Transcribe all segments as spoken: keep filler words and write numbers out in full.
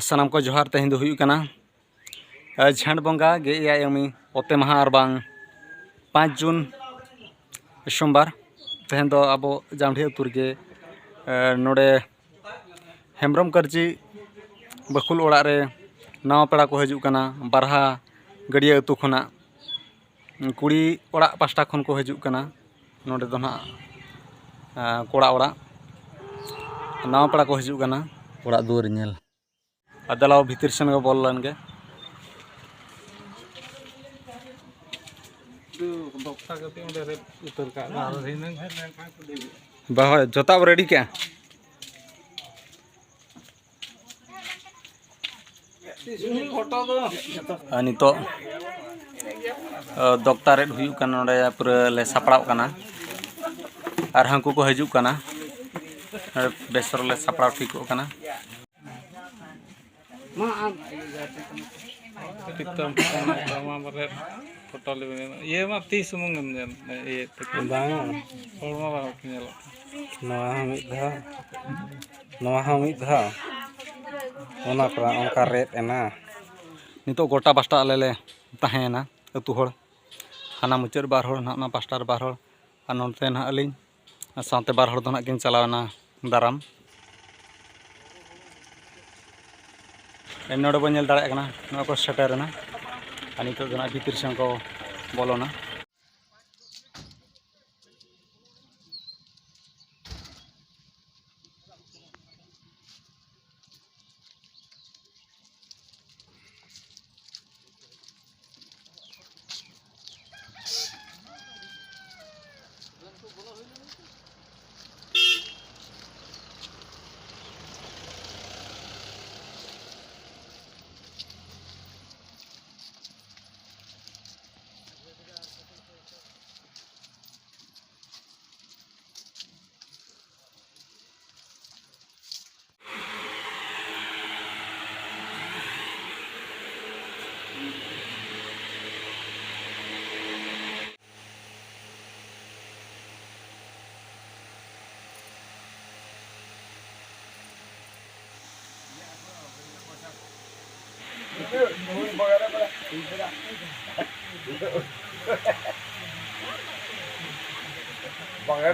ᱥᱟᱱᱟᱢ ᱠᱚ ᱡᱚᱦᱟᱨ᱾ ᱛᱮᱦᱮᱧ ᱫᱚ ᱦᱩᱭᱩᱜ ᱠᱟᱱᱟ ᱡᱷᱮᱸᱴ ᱵᱚᱸᱜᱟ ᱜᱮᱞ ᱮᱭᱟᱭ ᱟᱹᱢᱤ ᱚᱛᱮ ᱢᱟᱦᱟ ᱟᱨ ᱵᱟᱝ ᱯᱟᱸᱪ ᱡᱩᱱ ᱥᱳᱢᱵᱟᱨ᱾ ᱛᱮᱦᱮᱧ ᱫᱚ ᱟᱵᱚ ᱡᱟᱢᱰᱷᱤ ᱟᱹᱛᱩ ᱨᱮᱜᱮ ᱱᱚᱰᱮ ᱦᱮᱢᱵᱨᱚᱢ ᱠᱟᱹᱨᱡᱤ ᱵᱟᱹᱠᱷᱩᱞ ᱚᱲᱟᱜ ᱨᱮ ᱱᱟᱣᱟ ᱯᱮᱲᱟ ᱠᱚ ᱦᱤᱡᱩᱜ ᱠᱟᱱᱟ ᱵᱟᱨᱦᱟ ᱜᱟᱹᱰᱭᱟᱹ ᱟᱹᱛᱩ ᱠᱷᱚᱱᱟᱜ᱾ ᱠᱩᱲᱤ ᱚᱲᱟᱜ ᱯᱟᱥᱴᱟ ᱠᱷᱚᱱ ᱠᱚ ᱦᱤᱡᱩᱜ ᱠᱟᱱᱟ᱾ ᱱᱚᱰᱮ ᱫᱚ ᱱᱟᱦᱟᱜ ᱠᱚᱲᱟ ᱚᱲᱟᱜ ᱱᱟᱣᱟ ᱯᱮᱲᱟ ᱠᱚ ᱦᱤᱡᱩᱜ ᱠᱟᱱᱟ᱾ ᱚᱲᱟᱜ ᱫᱩᱣᱟᱹᱨ ᱧᱮᱞ᱾ ᱟᱨ ᱫᱮᱞᱟ ᱵᱷᱤᱛᱤᱨ ᱥᱮᱱ ᱜᱮ ᱵᱚᱞᱚ ᱞᱮᱱ ᱜᱮ᱾ ᱫᱚᱠᱛᱟ ᱠᱟᱛᱮ ᱚᱸᱰᱮ ᱨᱮ ᱩᱛᱟᱹᱨ ᱠᱟᱜ ᱫᱚ ᱟᱨᱚ ᱫᱷᱤᱱᱟᱹᱝ᱾ ᱵᱟ ᱦᱳᱭ, ᱡᱚᱛᱚ ᱟᱵᱚ ᱨᱮᱰᱤ ᱠᱟᱜᱼᱟ᱾ ᱟᱨ ᱱᱤᱛᱚᱜ ᱫᱚᱠᱛᱟ ᱨᱮᱰ ᱦᱩᱭᱩᱜ ᱠᱟᱱᱟ᱾ ᱱᱚᱰᱮ ᱯᱩᱨᱟᱹ ᱞᱮ ᱥᱟᱯᱲᱟᱣ ᱠᱟᱱᱟ ᱟᱨ ᱦᱟᱹᱱᱠᱩ ᱠᱚ ᱦᱤᱡᱩᱜ ᱠᱟᱱᱟ᱾ ᱵᱮᱥ ᱨᱮᱞᱮ ᱥᱟᱯᱲᱟᱣ ᱴᱷᱤᱠᱚᱜ ᱠᱟᱱᱟ᱾ ᱯᱤᱛᱟᱹᱢ ᱯᱷᱳᱴᱳ ᱢᱟ ᱵᱟᱨᱭᱟ ᱯᱷᱳᱴᱳ ᱞᱮ ᱵᱮᱱᱟᱣ᱾ ᱤᱭᱟᱹ ᱢᱟ ᱛᱤ ᱥᱩᱢᱩᱝ ᱮᱢ ᱧᱮᱞ, ᱤᱭᱟᱹ ᱛᱮ ᱵᱟᱝ᱾ ᱦᱚᱲᱢᱚ ᱵᱟᱝ ᱧᱮᱞᱚᱜ᱾ ᱱᱚᱣᱟ ᱦᱚᱸ ᱢᱤᱫ ᱫᱷᱟᱣ, ᱱᱚᱣᱟ ᱦᱚᱸ ᱢᱤᱫ ᱫᱷᱟᱣ᱾ ᱚᱱᱟ ᱯᱚᱨᱮ ᱚᱱᱠᱟ ᱨᱮᱫ ᱮᱱᱟ᱾ ᱱᱤᱛᱚᱜ ᱜᱚᱴᱟ ᱯᱟᱥᱴᱟ ᱟᱞᱮ ᱞᱮ ᱛᱟᱦᱮᱸᱭᱮᱱᱟ ᱟᱹᱛᱩ ᱦᱚᱲ᱾ ᱦᱟᱱᱟ ᱢᱩᱪᱟᱹᱫ ᱵᱟᱨ ᱦᱚᱲ, ᱱᱟᱦᱟᱜ ᱚᱱᱟ ᱯᱟᱥᱴᱟ ᱨᱮ ᱵᱟᱨ ᱦᱚᱲ, ᱟᱨ ᱱᱚᱱᱛᱮ ᱱᱟᱦᱟᱜ ᱟᱹᱞᱤᱧ, ᱟᱨ ᱥᱟᱶᱛᱮ ᱵᱟᱨ ᱦᱚᱲ ᱫᱚ ᱱᱟᱦᱟᱜ ᱠᱤᱱ ᱪᱟᱞᱟᱣᱮᱱᱟ ᱫᱟᱨᱟᱢ᱾ ᱱᱚᱰᱮ ᱵᱚᱱ ᱧᱮᱞ ᱫᱟᱲᱮᱭᱟᱜ ᱠᱟᱱᱟ, ᱱᱚᱣᱟ ᱠᱚ ᱥᱮᱴᱮᱨᱮᱱᱟ ᱟᱨ ᱱᱤᱛᱚᱜ ᱫᱚ ᱱᱟᱦᱟᱜ ᱵᱷᱤᱛᱤᱨ ᱥᱮᱱ ᱠᱚ ᱵᱚᱞᱚᱱᱟ᱾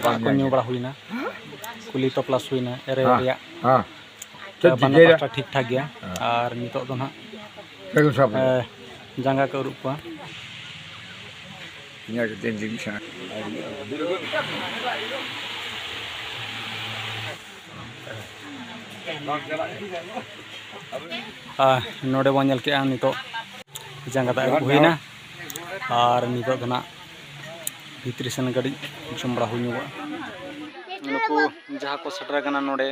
ᱫᱟᱜ ᱠᱚ ᱧᱩ ᱵᱟᱲᱟ ᱦᱩᱭᱱᱟ, ᱠᱩᱞᱦᱤ ᱛᱚᱯᱞᱟᱥ ᱦᱩᱭᱱᱟ, ᱮᱨᱮ ᱦᱮᱸ, ᱨᱮᱭᱟᱜ ᱦᱮᱸ᱾ ᱪᱮᱫ ᱵᱟᱱᱟᱨ ᱪᱤᱠᱟᱹᱭᱟ? ᱯᱟᱦᱴᱟ ᱴᱷᱤᱠ ᱴᱷᱟᱠ ᱜᱮᱭᱟ᱾ ᱦᱮᱸ᱾ ᱟᱨ ᱱᱤᱛᱚᱜ ᱫᱚ ᱱᱟᱦᱟᱜ, ᱪᱮᱫ ᱮᱢ ᱥᱟᱵ ᱮ, ᱡᱟᱸᱜᱟ ᱠᱚ ᱟᱹᱨᱩᱵ ᱠᱚᱣᱟ᱾ ᱤᱧᱟᱹᱜ ᱠᱟᱹᱴᱤᱡ ᱞᱤᱸᱜᱤ ᱥᱟᱱᱟ᱾ ᱟᱨ ᱱᱚᱰᱮ ᱵᱚᱱ ᱧᱮᱞ ᱠᱮᱜᱼᱟ, ᱱᱤᱛᱚᱜ ᱡᱟᱸᱜᱟ ᱫᱟᱜ ᱟᱹᱨᱩᱵ ᱦᱩᱭᱱᱟ᱾ ᱟᱨ ᱱᱤᱛᱚᱜ ᱫᱚ ᱱᱟᱜ ᱵᱷᱤᱛᱨᱤ ᱥᱮᱱ ᱠᱟᱹᱴᱤᱡ ᱡᱚᱢ ᱵᱟᱲᱟ ᱦᱩᱭ ᱧᱚᱜᱚᱜᱼᱟ᱾ ᱱᱩᱠᱩ ᱡᱟᱦᱟᱸ ᱠᱚ ᱥᱮᱴᱮᱨ ᱟᱠᱟᱱᱟ ᱱᱚᱰᱮ,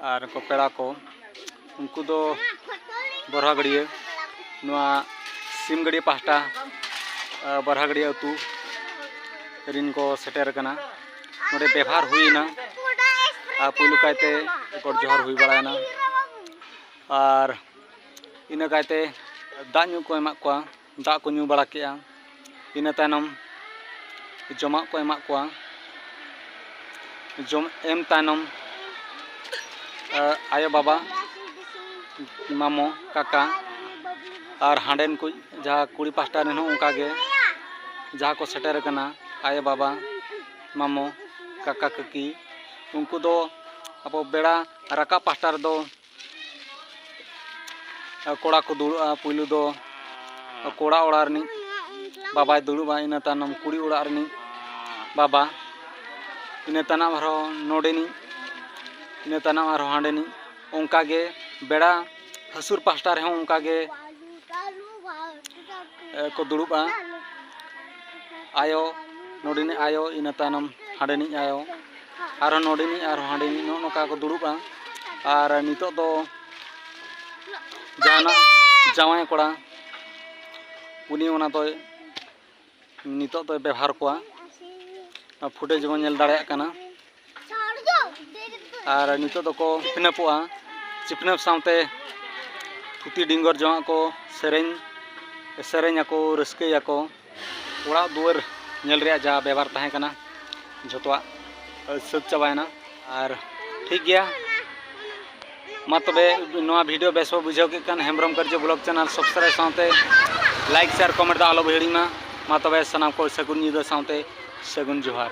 ᱟᱨ ᱠᱚ ᱯᱮᱲᱟ ᱠᱚ, ᱩᱱᱠᱩ ᱫᱚ ᱵᱚᱨᱦᱟᱜᱟᱹᱲᱭᱟᱹ, ᱱᱚᱣᱟ ᱥᱤᱢᱜᱟᱹᱲᱭᱟᱹ ᱯᱟᱦᱴᱟ, ᱟ, ᱵᱚᱨᱦᱟᱜᱟᱹᱲᱭᱟᱹ ᱟᱹᱛᱩ ᱨᱤᱱ ᱠᱚ ᱥᱮᱴᱮᱨ ᱟᱠᱟᱱᱟ᱾ ᱱᱚᱰᱮ ᱵᱮᱵᱷᱟᱨ ᱦᱩᱭᱮᱱᱟ ᱟᱨ ᱯᱩᱭᱞᱩ ᱠᱟᱭᱛᱮ ᱜᱚᱰ ᱡᱚᱦᱟᱨ ᱦᱩᱭ ᱵᱟᱲᱟᱭᱮᱱᱟ᱾ ᱟᱨ ᱤᱱᱟᱹ ᱠᱟᱭᱛᱮ ᱫᱟᱜ ᱧᱩ ᱠᱚ ᱮᱢᱟᱜ ᱠᱚᱣᱟ, ᱫᱟᱜ ᱠᱚ ᱧᱩ ᱵᱟᱲᱟ ᱠᱮᱜᱼᱟ᱾ ᱤᱱᱟᱹ ᱛᱟᱭᱱᱚᱢ ᱡᱚᱢᱟᱜ ᱠᱚ ᱮᱢᱟᱜ ᱠᱚᱣᱟ᱾ ᱡᱚᱢ ᱮᱢ ᱛᱟᱭᱱᱚᱢ, ᱮ, ᱟᱭᱳ ᱵᱟᱵᱟ, ᱢᱟᱢᱚ, ᱠᱟᱠᱟ ᱟᱨ ᱦᱟᱸᱰᱮᱱ ᱠᱚ ᱡᱟᱦᱟᱸ ᱠᱩᱲᱤ ᱯᱟᱦᱴᱟ ᱨᱮᱱ ᱦᱚᱸ ᱚᱱᱠᱟ ᱜᱮ, ᱡᱟᱦᱟᱸ ᱠᱚ ᱥᱮᱴᱮᱨ ᱟᱠᱟᱱᱟ, ᱟᱭᱳ ᱵᱟᱵᱟ, ᱢᱟᱢᱚ, ᱠᱟᱠᱟ ᱠᱟᱹᱠᱤ, ᱩᱱᱠᱩ ᱫᱚ ᱟᱵᱚ ᱵᱮᱲᱟ ᱨᱟᱠᱟᱵ ᱯᱟᱦᱴᱟ ᱨᱮᱫᱚ ᱠᱚᱲᱟ ᱠᱚ ᱫᱩᱲᱩᱵᱼᱟ᱾ ᱯᱩᱭᱞᱩ ᱫᱚ ᱠᱚᱲᱟ ᱚᱲᱟᱜ ᱨᱤᱱᱤᱡ ᱵᱟᱵᱟᱭ ᱫᱩᱲᱩᱵᱼᱟ, ᱤᱱᱟᱹ ᱛᱟᱭᱱᱚᱢ ᱠᱩᱲᱤ ᱚᱲᱟᱜ ᱨᱤᱱᱤᱡ ᱵᱟᱵᱟ, ᱤᱱᱟᱹ ᱛᱟᱭᱱᱚᱢ ᱟᱨᱦᱚᱸ ᱱᱚᱰᱮᱱᱤᱡ, ᱤᱱᱟᱹ ᱛᱟᱭᱱᱚᱢ ᱟᱨᱦᱚᱸ ᱦᱟᱸᱰᱮᱱᱤᱡ᱾ ᱚᱱᱠᱟ ᱜᱮ ᱵᱮᱲᱟ ᱦᱟᱹᱥᱩᱨ ᱯᱟᱦᱴᱟ ᱨᱮᱦᱚᱸ ᱚᱱᱠᱟ ᱜᱮ, ᱮ, ᱠᱚ ᱫᱩᱲᱩᱵᱼᱟ᱾ ᱟᱭᱳ, ᱱᱚᱰᱮᱱᱤᱡ ᱟᱭᱳ, ᱤᱱᱟᱹ ᱛᱟᱭᱱᱚᱢ ᱦᱟᱸᱰᱮᱱᱤᱡ ᱟᱭᱳ, ᱟᱨᱦᱚᱸ ᱱᱚᱰᱮᱱᱤᱡ, ᱟᱨᱦᱚᱸ ᱦᱟᱸᱰᱮᱱᱤᱡ, ᱱᱚᱜᱼᱚ ᱱᱚᱝᱠᱟ ᱠᱚ ᱫᱩᱲᱩᱵᱼᱟ᱾ ᱟᱨ ᱱᱤᱛᱚᱜ ᱫᱚ ᱡᱟᱦᱟᱱᱟᱜ ᱡᱟᱶᱟᱭ ᱠᱚᱲᱟ, ᱩᱱᱤ ᱚᱱᱟ ᱫᱚᱭ, ᱱᱤᱛᱚᱜ ᱫᱚᱭ ᱵᱮᱵᱷᱟᱨ ᱠᱚᱣᱟ᱾ ᱯᱷᱩᱴᱮᱡᱽ ᱵᱚᱱ ᱧᱮᱞ ᱫᱟᱲᱮᱭᱟᱜ ᱠᱟᱱᱟ᱾ ᱟᱨ ᱱᱤᱛᱚᱜ ᱫᱚᱠᱚ ᱪᱤᱯᱱᱟᱹᱯᱚᱜᱼᱟ᱾ ᱪᱤᱯᱱᱟᱹᱯ ᱥᱟᱶᱛᱮ ᱛᱷᱩᱛᱤ ᱰᱤᱝᱜᱚᱨ ᱡᱚᱝᱟᱜ ᱠᱚ, ᱥᱮᱨᱮᱧ, ᱥᱮᱨᱮᱧ ᱟᱠᱚ, ᱨᱟᱹᱥᱠᱟᱹᱭᱟᱠᱚ᱾ ᱚᱲᱟᱜ ᱫᱩᱣᱟᱹᱨ ᱧᱮᱞ ᱨᱮᱭᱟᱜ ᱡᱟ ᱵᱮᱵᱷᱟᱨ ᱛᱟᱦᱮᱸ ᱠᱟᱱᱟ, ᱡᱷᱚᱛᱚᱣᱟᱜ ᱥᱟᱹᱛ ᱪᱟᱵᱟᱭᱮᱱᱟ᱾ ᱟᱨ ᱴᱷᱤᱠ ᱜᱮᱭᱟ, ᱢᱟ ᱛᱚᱵᱮ, ᱱᱚᱣᱟ video ᱵᱮᱥ ᱵᱚ ᱵᱩᱡᱷᱟᱹᱣ ᱠᱮᱫ ᱠᱷᱟᱱ ᱦᱮᱢᱵᱨᱚᱢ ᱠᱟᱹᱨᱡᱟᱹ vlog channel subscribe ᱥᱟᱶᱛᱮ like, share, comment ᱫᱚ ᱟᱞᱚ ᱵᱚ ᱦᱤᱲᱤᱧ ᱢᱟ᱾ ᱢᱟ ᱛᱚᱵᱮ ᱥᱟᱱᱟᱢ ᱠᱚ ᱥᱟᱹᱜᱩᱱ ᱧᱤᱫᱟᱹ ᱥᱟᱶᱛᱮ ᱥᱟᱹᱜᱩᱱ ᱡᱚᱦᱟᱨ᱾